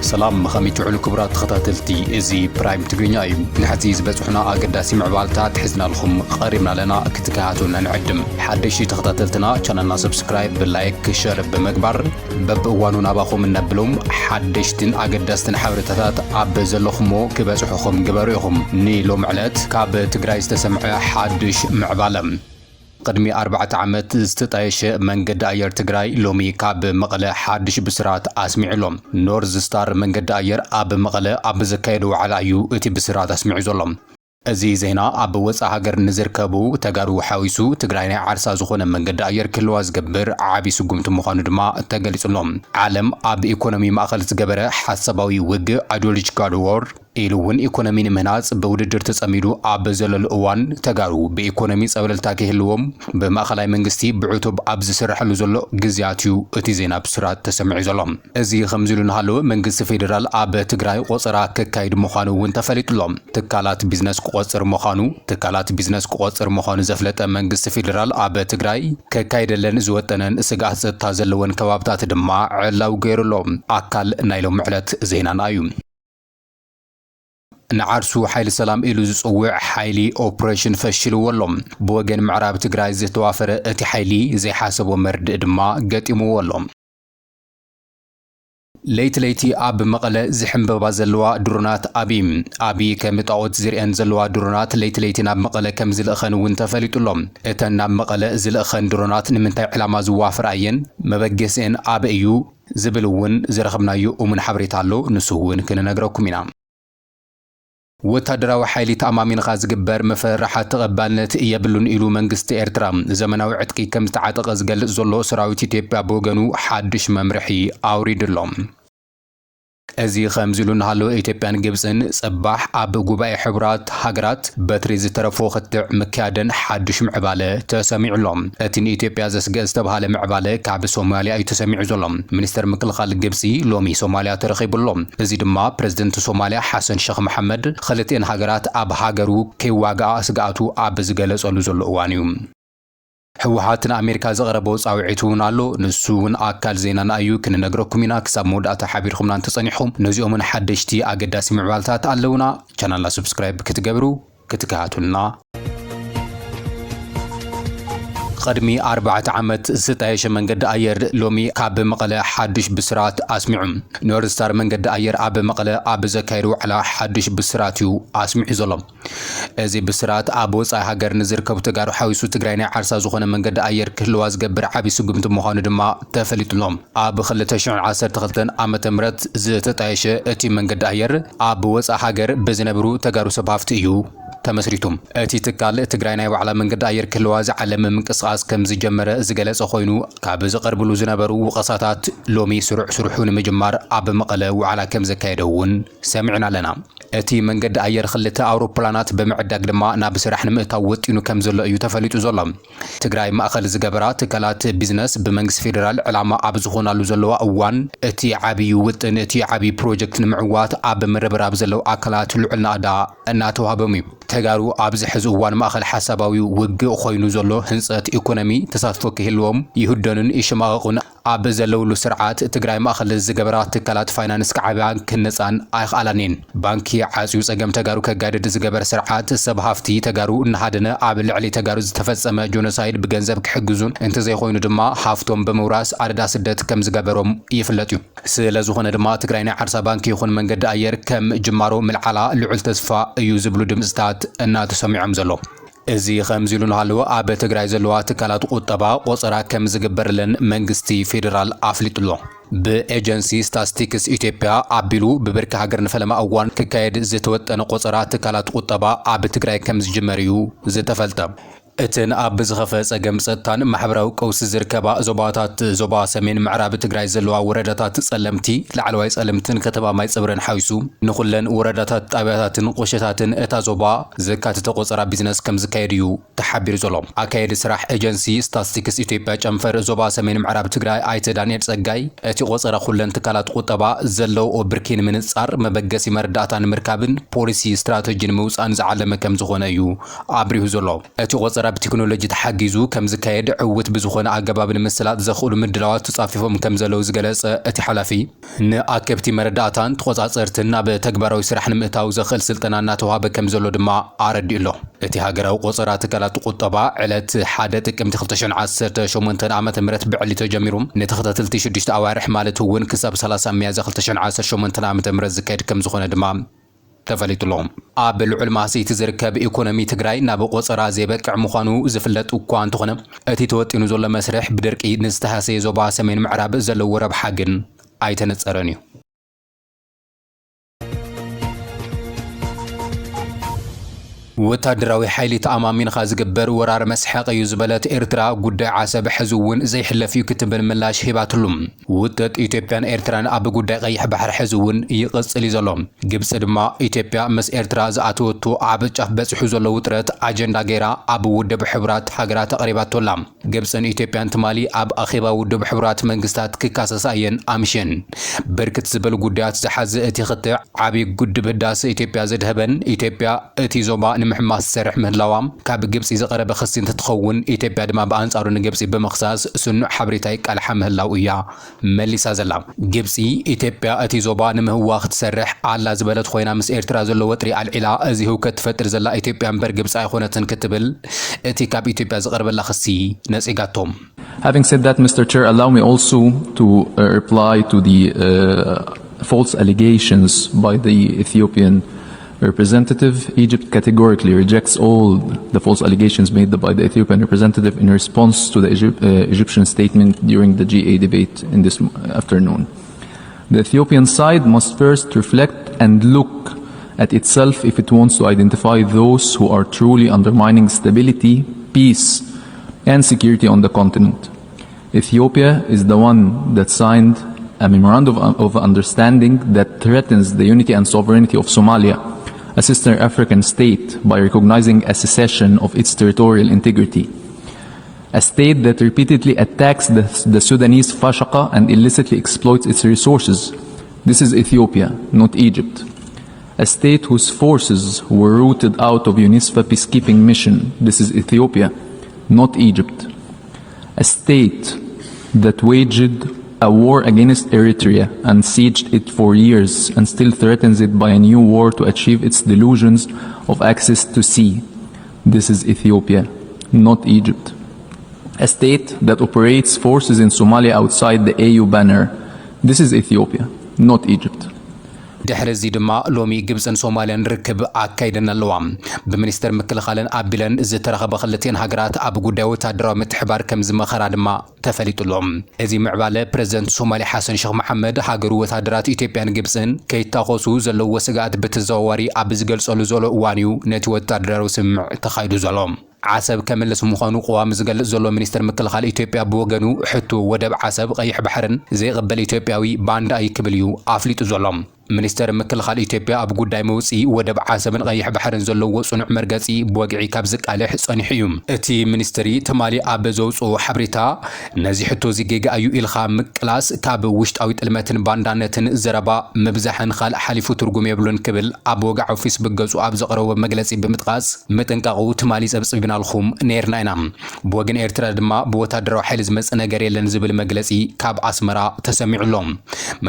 ሰላም፣ ከመይ ትውዕሉ ክቡራት ተኸታተልቲ? እዚ ፕራይም ትግርኛ እዩ። ንሕዚ ዝበጽሑና ኣገዳሲ ምዕባልታት ሒዝናልኩም ቀሪብና ኣለና፣ ክትከታተሉና ንዕድም። ሓደሽቲ ተኸታተልትና ቻነልና ሰብስክራይብ፣ ላይክ፣ ሸር ብምግባር በብእዋኑ ናባኹም እነብሎም ሓደሽትን ኣገዳስትን ሓበሬታታት ኣብ ዘለኹሞ ክበጽሑኹም ግበሩ ኢኹም። ንሎሚ ዕለት ካብ ትግራይ ዝተሰምዐ ሓድሽ ምዕባለ። ቅድሚ ኣርባዕተ ዓመት ዝተጣየሸ መንገዲ ኣየር ትግራይ ሎሚ ካብ መቐለ ሓድሽ ብስራት ኣስሚዑ ኣሎ። ኖርዝ ስታር መንገዲ ኣየር ኣብ መቐለ ኣብ ዘካየዶ ዋዕላ እዩ እቲ ብስራት ኣስሚዑ ዘሎ። እዚ ዜና ኣብ ወፃኢ ሃገር ንዝርከቡ ተጋሩ ሓዊሱ ትግራይ ናይ ዓርሳ ዝኾነ መንገዲ ኣየር ክህልዋ ዝገብር ዓብዪ ስጉምቲ ምዃኑ ድማ ተገሊጹ ኣሎ። ዓለም ኣብ ኢኮኖሚ ማእኸል ዝገበረ ሓሳባዊ ውግእ፣ ኣይዲዮሎጂካል ዎር፣ ኢሉ እውን ኢኮኖሚ ንምህናፅ ብውድድር ተፀሚዱ ኣብ ዘለሉ እዋን፣ ተጋሩ ብኢኮኖሚ ፀብለልታ ከይህልዎም ብማእኸላይ መንግስቲ ብዕቱብ ኣብ ዝስርሐሉ ዘሎ ግዜያት እዩ እቲ ዜና ብስራት ተሰሚዑ ዘሎ። እዚ ከምዚ ኢሉ እናሃለወ፣ መንግስቲ ፌዴራል ኣብ ትግራይ ቆፀራ ከካይድ ምዃኑ እውን ተፈሊጡ ኣሎ። ትካላት ቢዝነስ ክቆፅር ምዃኑ፣ ትካላት ቢዝነስ ክቆፅር ምዃኑ ዘፍለጠ መንግስቲ ፌዴራል፣ ኣብ ትግራይ ከካይደለን ዝወጠነን ስግኣት ፀጥታ ዘለወን ከባብታት ድማ ዕላዊ ገይሩ ኣሎ። ኣካል ናይ ሎሚ ዕለት ዜናና እዩ። ንዓርሱ ሓይሊ ሰላም ኢሉ ዝጽውዕ ሓይሊ ኦፕሬሽን ፈሽልዎ ኣሎ። ብወገን ምዕራብ ትግራይ ዝተዋፈረ እቲ ሓይሊ ዘይሓሰቦ መርድእ ድማ ገጢምዎ ኣሎ። ለይቲ ለይቲ ኣብ መቐለ ዝሕምበባ ዘለዋ ድሮናት ኣብይ፣ ኣብይ ከም ጣኦት ዝርእየን ዘለዋ ድሮናት ለይቲ ለይቲ ናብ መቐለ ከም ዝልእኸን እውን ተፈሊጡ ኣሎ። እተን ናብ መቐለ ዝልእኸን ድሮናት ንምንታይ ዕላማ ዝዋፈራ እየን? መበገሲአን ኣበይ እዩ? ዝብል እውን ዝረኸብናዮ እሙን ሓበሬታ ኣሎ። ንሱ እውን ክንነግረኩም ኢና። ወታደራዊ ሓይሊ ተኣማሚንኻ ዝግበር ምፍርራሓት ተቐባልነት የብሉን ኢሉ መንግስቲ ኤርትራ። ዘመናዊ ዕጥቂ ከም ዝተዓጠቐ ዝገልጽ ዘሎ ሰራዊት ኢትዮጵያ ብወገኑ ሓድሽ መምርሒ ኣውሪዱ ኣሎ። እዚ ከምዚ ኢሉ እናሃለወ ኢትዮጵያን ግብጽን ጽባሕ ኣብ ጉባኤ ሕቡራት ሃገራት በትሪ ዝተረፎ ክትዕ ምክያደን ሓድሽ ምዕባለ ተሰሚዑ ኣሎ። እቲ ንኢትዮጵያ ዘስግእ ዝተባሃለ ምዕባለ ካብ ሶማልያ እዩ ተሰሚዑ ዘሎ። ሚኒስተር ምክልኻል ግብጺ ሎሚ ሶማልያ ተረኺቡ ኣሎ። እዚ ድማ ፕረዚደንት ሶማልያ ሓሰን ሸኽ መሓመድ ክልቲኤን ሃገራት ኣብ ሃገሩ ከይዋግኣ ስግኣቱ ኣብ ዝገለጸሉ ዘሎ እዋን እዩ። ህወሓት ንኣሜሪካ ዘቕረቦ ጻውዒት እውን ኣሎ። ንሱ እውን ኣካል ዜናና እዩ፣ ክንነግረኩም ኢና። ክሳብ መወዳእታ ሓቢርኩምና እንተጸኒሕኩም፣ ነዚኦምን ሓደሽቲ ኣገዳሲ ምዕባልታት ኣለውና። ቻናልና ሰብስክራይብ ክትገብሩ ክትከታተሉና። ቅድሚ ኣርባዕተ ዓመት ዝተጣየሸ መንገዲ ኣየር ሎሚ ካብ መቐለ ሓድሽ ብስራት ኣስሚዑ። ኖርዝ ስታር መንገዲ ኣየር ኣብ መቐለ ኣብ ዘካየዶ ዋዕላ ሓድሽ ብስራት እዩ ኣስሚዑ ዘሎ። እዚ ብስራት ኣብ ወጻኢ ሃገር ንዝርከቡ ተጋሩ ሓዊሱ ትግራይ ናይ ዓርሳ ዝኾነ መንገዲ ኣየር ክህልዋ ዝገብር ዓብዪ ስጉምቲ ምዃኑ ድማ ተፈሊጡ ኣሎ። ኣብ ክልተ ሽሕን ዓሰርተ ክልተን ዓመተ ምህረት ዝተጣየሸ እቲ መንገዲ ኣየር ኣብ ወጻኢ ሃገር ብዝነብሩ ተጋሩ ሰብ ሃፍቲ እዩ ተመስሪቱ። እቲ ትካል ትግራይ ናይ ባዕላ መንገዲ ኣየር ክህልዋ ዝዓለመ ምንቅስቓስ ከም ዝጀመረ ዝገለጸ ኮይኑ፣ ካብ ዝቐርብሉ ዝነበሩ ወቐሳታት ሎሚ ስሩዕ ስርሑ ንምጅማር ኣብ መቐለ ዋዕላ ከም ዘካየደ እውን ሰሚዕና ኣለና። እቲ መንገዲ ኣየር ክልተ ኣውሮፕላናት ብምዕዳግ ድማ ናብ ስራሕ ንምእታው ወጢኑ ከም ዘሎ እዩ ተፈሊጡ ዘሎ። ትግራይ ማእኸል ዝገበራ ትካላት ቢዝነስ ብመንግስቲ ፌዴራል ዕላማ ኣብ ዝኾናሉ ዘለዋ እዋን፣ እቲ ዓብዪ ውጥን፣ እቲ ዓብዪ ፕሮጀክት ንምዕዋት ኣብ ምርብራብ ዘለዉ ኣካላት ልዑል ናእዳ እናተዋህቦም እዩ። ተጋሩ ኣብዚ ሕዚ እዋን ማእኸል ሓሳባዊ ውግእ ኮይኑ ዘሎ ህንፀት ኢኮኖሚ ተሳትፎ ክህልዎም ይህደኑን ይሸማቐቑን ኣብ ዘለውሉ ስርዓት፣ ትግራይ ማእኸል ዝገበራ ትካላት ፋይናንስ ክዓብያ ክህነፃን ኣይኽኣላን እየን። ባንኪ ዓፅዩ ፀገም ተጋሩ ከጋድድ ዝገበር ስርዓት፣ ሰብ ሃፍቲ ተጋሩ እናሃደነ ኣብ ልዕሊ ተጋሩ ዝተፈፀመ ጆኖሳይድ ብገንዘብ ክሕግዙን እንተዘይኮይኑ ድማ ሃፍቶም ብምውራስ ኣደዳ ስደት ከም ዝገበሮም ይፍለጥ እዩ። ስለ ዝኾነ ድማ ትግራይ ናይ ዓርሳ ባንኪ ይኹን መንገዲ ኣየር ከም ጅማሮ ምልዓላ ልዑል ተስፋ እዩ ዝብሉ ድምፅታት እናተሰሚዖም ዘሎ። እዚ ከምዚ ኢሉ እናሃለወ ኣብ ትግራይ ዘለዋ ትካላት ቁጠባ ቆፀራ ከም ዝግበርለን መንግስቲ ፌዴራል ኣፍሊጡ ኣሎ። ብኤጀንሲ ስታስቲክስ ኢትዮጵያ ኣቢሉ ብብርኪ ሃገር ንፈለማ እዋን ክካየድ ዝተወጠነ ቆፀራ ትካላት ቁጠባ ኣብ ትግራይ ከም ዝጅመር እዩ ዝተፈልጠ። እተን ኣብ ዝኸፈ ጸገም ጸጥታን ማሕበራዊ ቀውሲ ዝርከባ ዞባታት፣ ዞባ ሰሜን ምዕራብ ትግራይ ዘለዋ ወረዳታት ጸለምቲ፣ ላዕለዋይ ጸለምትን ከተማ ማይ ጽብረን ሓዊሱ፣ ንኹለን ወረዳታት፣ ጣብያታትን ቁሸታትን እታ ዞባ ዘካተተ ቆጸራ ቢዝነስ ከም ዝካየድ እዩ ተሓቢሩ ዘሎ። ኣካየዲ ስራሕ ኤጀንሲ ስታስቲክስ ኢትዮጵያ ጨንፈር ዞባ ሰሜን ምዕራብ ትግራይ ኣይተ ዳንኤል ጸጋይ፣ እቲ ቆጸራ ኩለን ትካላት ቁጠባ ዘለውኦ ብርኪ ንምንጻር፣ መበገሲ መረዳእታ ንምርካብን ፖሊሲ ስትራተጂ ንምውጻእን ዝዓለመ ከም ዝኾነ እዩ ኣብሪሁ ዘሎ። እቲ ቆጸራ ኣብ ቴክኖሎጂ ተሓጊዙ ከም ዝካየድ ዕውት ብዝኾነ ኣገባብ ንምስላጥ ዘኽእሉ ምድላዋት ተጻፊፎም ከም ዘለዉ ዝገለጸ እቲ ሓላፊ፣ ንኣከብቲ መረዳእታን ተቖጻጸርትን ናብ ተግባራዊ ስራሕ ንምእታው ዘኽእል ስልጠና እናተዋህበ ከም ዘሎ ድማ ኣረዲኡ ኣሎ። እቲ ሃገራዊ ቆጸራ ትካላት ቁጠባ ዕለት ሓደ ጥቅምቲ ክልተ ሽሕን ዓሰርተ ሸሞንተን ዓመተ ምህረት ብዕሊ ተጀሚሩ ንተኸታተልቲ ሽዱሽተ ኣዋርሕ ማለት እውን ክሳብ ሰላሳ ሚያዝያ ክልተ ሽሕን ዓሰርተ ሸሞንተን ዓመተ ምህረት ዝካየድ ከም ዝኾነ ድማ ተፈሊጡ ኣሎ። ኣብ ልዑል ማህሰይቲ ዝርከብ ኢኮኖሚ ትግራይ ናብ ቆጸራ ዘይበቅዕ ምዃኑ ዝፍለጥ እኳ እንተኾነ፣ እቲ ተወጢኑ ዘሎ መስርሕ ብድርቂ ንዝተሃሰየ ዞባ ሰሜን ምዕራብ ዘለዎ ረብሓ ግን ኣይተነጸረን እዩ። ወታደራዊ ሓይሊ ተኣማሚንኻ ዝግበር ወራር መስሓቕ እዩ ዝበለት ኤርትራ፣ ጉዳይ ዓሰብ ሕዚ እውን ዘይሕለፍ እዩ ክትብል ምላሽ ሂባትሉ። ውጥጥ ኢትዮጵያን ኤርትራን ኣብ ጉዳይ ቀይሕ ባሕሪ ሕዚ እውን ይቕጽል እዩ ዘሎ። ግብጺ ድማ ኢትዮጵያ ምስ ኤርትራ ዝኣተወቶ ኣብ ጫፍ በጺሑ ዘሎ ውጥረት ኣጀንዳ ገይራ ኣብ ውድብ ሕቡራት ሃገራት ኣቕሪባቶ ኣላ። ግብጽን ኢትዮጵያን ትማሊ ኣብ ኣኼባ ውድብ ሕቡራት መንግስታት ክካሰሳ እየን ኣምሽን። ብርክት ዝበሉ ጉዳያት ዝሓዘ እቲ ክትዕ ዓብዪ ግድብ ህዳሰ ኢትዮጵያ ዘድሀበን ኢትዮጵያ እቲ ዞባ ንምሕማስ ትሰርሕ ምህላዋ ካብ ግብጺ ዝቐረበ ክሲ እንትትኸውን፣ ኢትዮጵያ ድማ ብኣንጻሩ ንግብጺ ብምኽሳስ ስኑዕ ሓበሬታ ይቃልሓ ምህላው እያ መሊሳ ዘላ። ግብጺ፣ ኢትዮጵያ እቲ ዞባ ንምህዋኽ ትሰርሕ ኣላ ዝበለት ኮይና፣ ምስ ኤርትራ ዘሎ ወጥሪ ኣልዒላ፣ እዚ ህውከት ትፈጥር ዘላ ኢትዮጵያ እምበር ግብጺ ኣይኮነትን ክትብል እቲ ካብ ኢትዮጵያ ዝቐርበላ ክሲ ነጺጋቶ። Having said that, Mister Chair, allow me also to uh, reply to the uh, false allegations by the Ethiopian representative. Egypt categorically rejects all the false allegations made by the Ethiopian representative in response to the Egypt, uh, Egyptian statement during the G A debate in this afternoon. The Ethiopian side must first reflect and look at itself if it wants to identify those who are truly undermining stability, peace, and security on the continent. Ethiopia is the one that signed a memorandum of understanding that threatens the unity and sovereignty of Somalia, a sister African state, by recognizing a secession of its territorial integrity. A state that repeatedly attacks the, the Sudanese Fashaqa and illicitly exploits its resources. This is Ethiopia, not Egypt. A state whose forces were rooted out of UNISFA peacekeeping mission. This is Ethiopia, not Egypt. A state that waged a war against Eritrea and sieged it for years and still threatens it by a new war to achieve its delusions of access to sea. This is Ethiopia, not Egypt. A state that operates forces in Somalia outside the A U banner. This is Ethiopia, not Egypt. ድሕሪ እዚ ድማ ሎሚ ግብፅን ሶማልያን ርክብ ኣካይደን ኣለዋ። ብሚኒስተር ምክልኻለን ኣቢለን ዝተረኸበ ክልቲኤን ሃገራት ኣብ ጉዳይ ወታደራዊ ምትሕባር ከም ዝመኸራ ድማ ተፈሊጡ ኣሎ። እዚ ምዕባለ ፕረዚደንት ሶማሊ ሓሰን ሸኽ መሓመድ ሃገሩ ወታደራት ኢትዮጵያን ግብፅን ከይታኾሱ ዘለዎ ስግኣት ብተዘዋዋሪ ኣብ ዝገልፀሉ ዘሎ እዋን እዩ ነቲ ወታደራዊ ስምምዕ ተኻይዱ ዘሎ። ዓሰብ ከምልስ ምዃኑ ቅዋም ዝገልጽ ዘሎ ሚኒስትር ምክልኻል ኢትዮጵያ ብወገኑ፣ ሕቶ ወደብ ዓሰብ፣ ቀይሕ ባሕርን ዘይቕበል ኢትዮጵያዊ ባንዳ እዩ ክብል እዩ ኣፍሊጡ ዘሎ። ሚኒስተር ምክልኻል ኢትዮጵያ ኣብ ጉዳይ መውጽኢ ወደብ ዓሰብን ቀይሕ ባሕርን ዘለዎ ጽኑዕ መርገጺ ብወግዒ ካብ ዝቃልሕ ጸኒሑ እዩ። እቲ ሚኒስትሪ ትማሊ ኣብ ዘውጽኦ ሓበሬታ፣ ነዚ ሕቶ እዚ ጌጋ እዩ ኢልካ ምቅላስ ካብ ውሽጣዊ ጥልመትን ባንዳነትን፣ ዘረባ ምብዛሕን ካልእ ሓሊፉ ትርጉም የብሉን ክብል ኣብ ወግዓዊ ፌስቡክ ገጹ ኣብ ዘቕረቦ መግለጺ ብምጥቃስ፣ ምጥንቃቑ ትማሊ ጸብጺብናልኩም ነይርና ኢና። ብወገን ኤርትራ ድማ ብወታደራዊ ሓይሊ ዝመጽእ ነገር የለን ዝብል መግለጺ ካብ ኣስመራ ተሰሚዑ ኣሎ።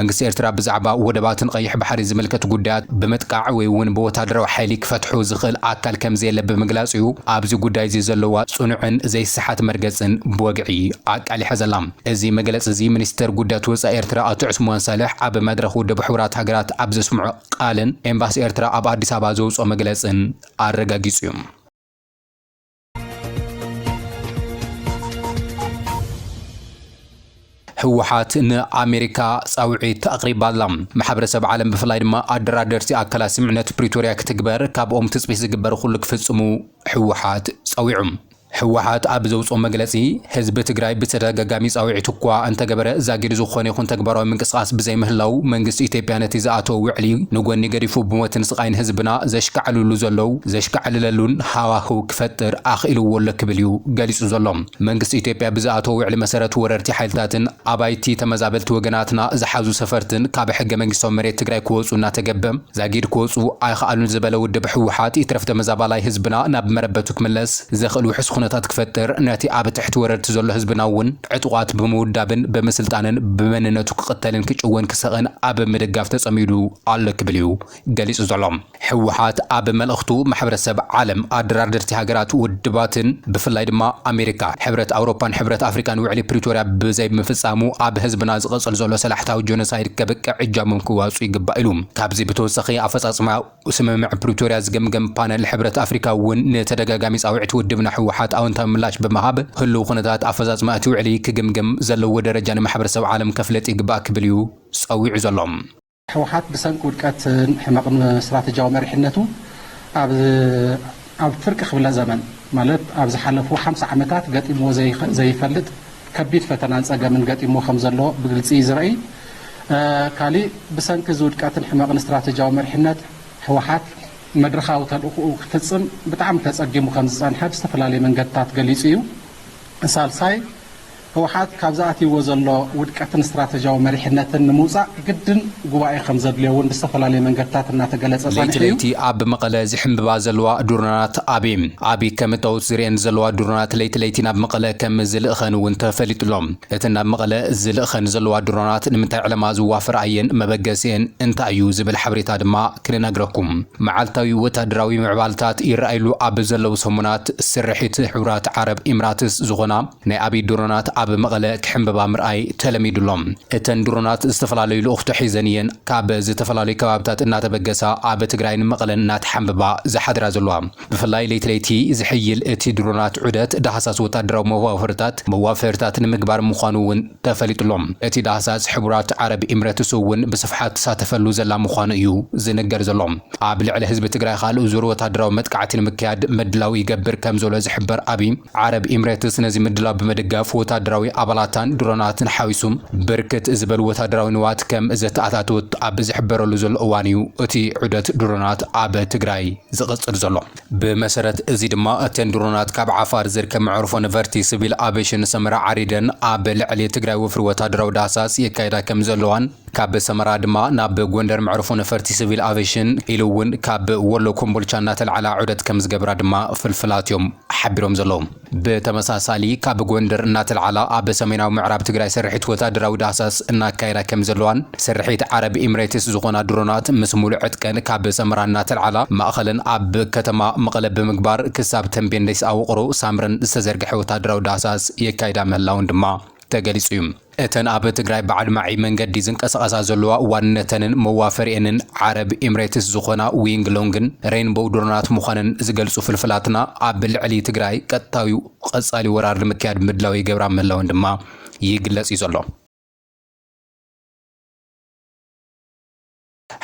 መንግስቲ ኤርትራ ብዛዕባ ወደባትን ቀይሕ ባሕሪ ዝምልከት ጉዳያት ብምጥቃዕ ወይ እውን ብወታደራዊ ሓይሊ ክፈትሖ ዝኽእል ኣካል ከም ዘየለ ብምግላጽ እዩ ኣብዚ ጉዳይ እዚ ዘለዋ ጽኑዕን ዘይሰሓት መርገጽን ብወግዒ ኣቃሊሓ ዘላ። እዚ መግለጺ እዚ ሚኒስተር ጉዳያት ወጻኢ ኤርትራ ኣቶ ዑስማን ሳልሕ ኣብ መድረኽ ውድብ ሕቡራት ሃገራት ኣብ ዘስምዖ ቃልን ኤምባሲ ኤርትራ ኣብ ኣዲስ ኣበባ ዘውጽኦ መግለጽን ኣረጋጊጹ እዩ። ህወሓት ንኣሜሪካ ጻውዒት ኣቕሪባ ኣላ። ማሕበረሰብ ዓለም ብፍላይ ድማ ኣደራደርቲ ኣካላት ስምምዕነት ፕሪቶርያ ክትግበር ካብኦም ትጽቢት ዝግበር ኩሉ ክፍጽሙ ህወሓት ጸዊዑ። ህወሓት ኣብ ዘውፅኦ መግለፂ፣ ህዝቢ ትግራይ ብተደጋጋሚ ፃውዒት እኳ እንተገበረ ዛጊድ ዝኾነ ይኹን ተግባራዊ ምንቅስቓስ ብዘይምህላው መንግስቲ ኢትዮጵያ ነቲ ዝኣተወ ውዕሊ ንጎኒ ገዲፉ ብሞትን ስቓይን ህዝብና ዘሽካዕልሉ ዘለዉ ዘሽካዕልለሉን ሃዋህው ክፈጥር ኣኽኢልዎ ኣሎ ክብል እዩ ገሊፁ ዘሎ። መንግስቲ ኢትዮጵያ ብዝኣተወ ውዕሊ መሰረት ወረርቲ ሓይልታትን ኣባይቲ ተመዛበልቲ ወገናትና ዝሓዙ ሰፈርትን ካብ ሕገ መንግስታዊ መሬት ትግራይ ክወፁ እናተገበ ዛጊድ ክወፁ ኣይኸኣሉን ዝበለ ውድብ ህወሓት፣ ይትረፍ ተመዛባላይ ህዝብና ናብ መረበቱ ክምለስ ዘኽእል ውሑስ ኩነ ኩነታት ክፈጥር፣ ነቲ ኣብ ትሕቲ ወረርቲ ዘሎ ህዝብና እውን ዕጡቓት ብምውዳብን ብምስልጣንን ብመንነቱ ክቕተልን ክጭወን ክሰቕን ኣብ ምድጋፍ ተጸሚዱ ኣሎ ክብል እዩ ገሊጹ ዘሎ። ህወሓት ኣብ መልእኽቱ፣ ማሕበረሰብ ዓለም፣ ኣደራደርቲ ሃገራት፣ ውድባትን ብፍላይ ድማ ኣሜሪካ፣ ሕብረት ኣውሮፓን ሕብረት ኣፍሪካን ውዕሊ ፕሪቶርያ ብዘይምፍጻሙ ኣብ ህዝብና ዝቐጽል ዘሎ ሰላሕታዊ ጆኖሳይድ ከብቅዕ እጃሞም ክዋጹ ይግባእ ኢሉ። ካብዚ ብተወሳኺ ኣፈጻጽማ ስምምዕ ፕሪቶርያ ዝገምገም ፓነል ሕብረት ኣፍሪካ እውን ንተደጋጋሚ ጻውዒት ውድብና ህወሓት ኣወንታዊ ምላሽ ብምሃብ ህልው ኩነታት ኣፈጻጽማ እቲ ውዕሊ ክግምገም ዘለዎ ደረጃ ንማሕበረሰብ ዓለም ከፍለጥ ይግባእ ክብል እዩ ጸዊዑ ዘሎ። ህወሓት ብሰንኪ ውድቀትን ሕመቕን ስትራተጂያዊ መሪሕነቱ ኣብ ኣብ ፍርቂ ክፍለ ዘመን ማለት ኣብ ዝሓለፉ ሓምሳ ዓመታት ገጢምዎ ዘይፈልጥ ከቢድ ፈተናን ጸገምን ገጢምዎ ከም ዘሎ ብግልጺ እዩ ዝረኢ። ካሊእ ብሰንኪ እዚ ውድቀትን ሕመቕን ስትራተጂያዊ መሪሕነት ህወሓት መድረኻዊ ተልእኽኡ ክፍጽም ብጣዕሚ ተጸጊሙ ከም ዝጸንሐ ብዝተፈላለየ መንገድታት ገሊጹ እዩ። ሳልሳይ ህወሓት ካብ ዝኣትይዎ ዘሎ ውድቀትን ስትራተጂያዊ መሪሕነትን ንምውፃእ ግድን ጉባኤ ከም ዘድልዮ እውን ብዝተፈላለየ መንገድታት እናተገለፀ ለይቲ ጸኒሑ እዩ። ለይቲ ኣብ መቐለ ዝሕምብባ ዘለዋ ድሮናት ኣቢ ኣቢ ከም እታወት ዝርእየን ዘለዋ ድሮናት ለይቲ ለይቲ ናብ መቐለ ከም ዝልእኸን እውን ተፈሊጡ ኣሎ። እተን ናብ መቐለ ዝልእኸን ዘለዋ ድሮናት ንምንታይ ዕለማ ዝዋፈራ እየን፣ መበገሲአን እንታይ እዩ ዝብል ሓበሬታ ድማ ክንነግረኩም። መዓልታዊ ወታደራዊ ምዕባልታት ይረኣይሉ ኣብ ዘለዉ ሰሙናት ስርሒት ሕቡራት ዓረብ ኢምራትስ ዝኾና ናይ ኣቢ ድሮናት ኣብ መቐለ ክሕምብባ ምርኣይ ተለሚዱ ኣሎ። እተን ድሮናት ዝተፈላለዩ ልኡኽቶ ሒዘን እየን ካብ ዝተፈላለዩ ከባብታት እናተበገሳ ኣብ ትግራይን መቐለን እናተሓምብባ ዝሓድራ ዘለዋ። ብፍላይ ለይቲ ለይቲ ዝሕይል እቲ ድሮናት ዑደት ዳህሳስ ወታደራዊ መዋፈርታት መዋፈርታት ንምግባር ምዃኑ እውን ተፈሊጡ ኣሎ። እቲ ዳህሳስ ሕቡራት ዓረብ ኢምረትስ እውን ብስፍሓት ትሳተፈሉ ዘላ ምዃኑ እዩ ዝንገር ዘሎ። ኣብ ልዕሊ ህዝቢ ትግራይ ካልእ ዙር ወታደራዊ መጥቃዕቲ ንምክያድ ምድላው ይገብር ከም ዘሎ ዝሕበር ኣቢ፣ ዓረብ ኢምሬትስ ነዚ ምድላው ብምድጋፍ ወታደራዊ ኣባላታን ድሮናትን ሓዊሱ ብርክት ዝበሉ ወታደራዊ ንዋት ከም ዘተኣታተወት ኣብ ዝሕበረሉ ዘሎ እዋን እዩ እቲ ዑደት ድሮናት ኣብ ትግራይ ዝቕጽል ዘሎ። ብመሰረት እዚ ድማ እተን ድሮናት ካብ ዓፋር ዝርከብ መዕርፎ ነፈርቲ ሲቪል ኣቬሽን ሰመራ ዓሪደን ኣብ ልዕሊ ትግራይ ወፍሪ ወታደራዊ ዳህሳስ የካይዳ ከም ዘለዋን ካብ ሰመራ ድማ ናብ ጎንደር መዕርፎ ነፈርቲ ሲቪል ኣቬሽን ኢሉ እውን ካብ ወሎ ኮምቦልቻ እናተልዓላ ዑደት ከም ዝገብራ ድማ ፍልፍላት እዮም ሓቢሮም ዘለዉ። ብተመሳሳሊ ካብ ጎንደር እናተልዓላ ኣብ ሰሜናዊ ምዕራብ ትግራይ ስርሒት ወታደራዊ ዳህሳስ እናካየዳ ከም ዘለዋን ስርሒት ዓረብ ኢምሬትስ ዝኾና ድሮናት ምስ ሙሉእ ዕጥቀን ካብ ሰመራ እናተልዓላ ማእኸለን ኣብ ከተማ መቐለ ብምግባር ክሳብ ተንቤን ደይስኣ ውቕሮ ሳምረን ዝተዘርግሐ ወታደራዊ ዳህሳስ የካይዳ ምህላውን ድማ ተገሊጹ እዩ። እተን ኣብ ትግራይ ባዕልማዒ መንገዲ ዝንቀሳቐሳ ዘለዋ ዋንነተንን መዋፈሪኤንን ዓረብ ኢምሬትስ ዝኾና ዊንግ ሎንግን ሬንቦው ድሮናት ምዃነን ዝገልጹ ፍልፍላትና ኣብ ልዕሊ ትግራይ ቀጥታዊ ቀጻሊ ወራር ንምክያድ ምድላው ይገብራ ምህላወን ድማ ይግለጽ እዩ ዘሎ።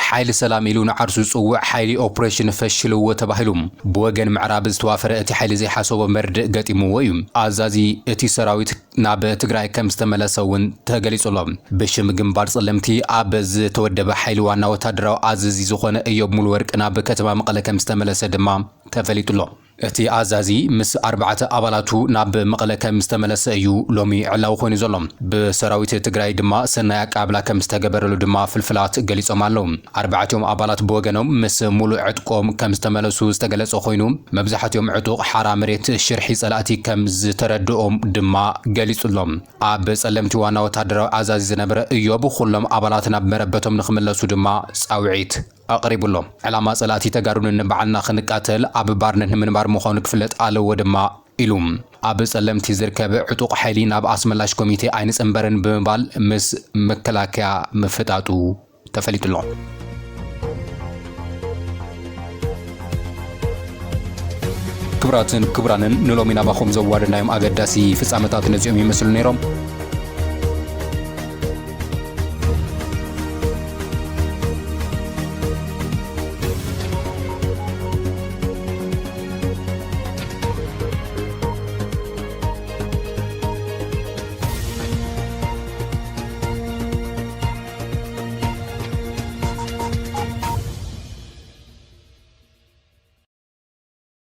ሓይሊ ሰላም ኢሉ ንዓርሱ ዝጽውዕ ሓይሊ ኦፕሬሽን ፈሽልዎ ተባሂሉ ብወገን ምዕራብ ዝተዋፈረ እቲ ሓይሊ ዘይሓሰቦ መርድእ ገጢምዎ እዩ። ኣዛዚ እቲ ሰራዊት ናብ ትግራይ ከም ዝተመለሰ እውን ተገሊጹ ኣሎ። ብሽም ግንባር ጸለምቲ ኣብ ዝተወደበ ሓይሊ ዋና ወታደራዊ ኣዛዚ ዝኾነ እዮብ ሙሉወርቅ ናብ ከተማ መቐለ ከም ዝተመለሰ ድማ ተፈሊጡ ኣሎ። እቲ ኣዛዚ ምስ ኣርባዕተ ኣባላቱ ናብ መቐለ ከም ዝተመለሰ እዩ ሎሚ ዕላዊ ኮይኑ ዘሎ። ብሰራዊት ትግራይ ድማ ሰናይ ኣቀባብላ ከም ዝተገበረሉ ድማ ፍልፍላት ገሊጾም ኣለዉ። ኣርባዕቲኦም ኣባላት ብወገኖም ምስ ሙሉእ ዕጥቆም ከም ዝተመለሱ ዝተገለጸ ኮይኑ፣ መብዛሕቲኦም ዕጡቕ ሓራ መሬት ሽርሒ ጸላእቲ ከም ዝተረድኦም ድማ ገሊጹ ኣሎ። ኣብ ጸለምቲ ዋና ወታደራዊ ኣዛዚ ዝነበረ እዮብ፣ ኩሎም ኣባላት ናብ መረበቶም ንኽምለሱ ድማ ጻውዒት ኣቕሪቡ ኣሎ። ዕላማ ጸላእቲ ተጋሩ ንንባዕልና ክንቃተል ኣብ ባርነት ንምንባር ምዃኑ ክፍለጥ ኣለዎ ድማ ኢሉ። ኣብ ጸለምቲ ዝርከብ ዕጡቕ ሓይሊ ናብ ኣስመላሽ ኮሚቴ ኣይንጽንበርን ብምባል ምስ መከላከያ ምፍጣጡ ተፈሊጡ ኣሎ። ክቡራትን ክቡራንን ንሎሚ ናባኹም ዘዋደድናዮም ኣገዳሲ ፍጻመታት ነዚኦም ይመስሉ ነይሮም።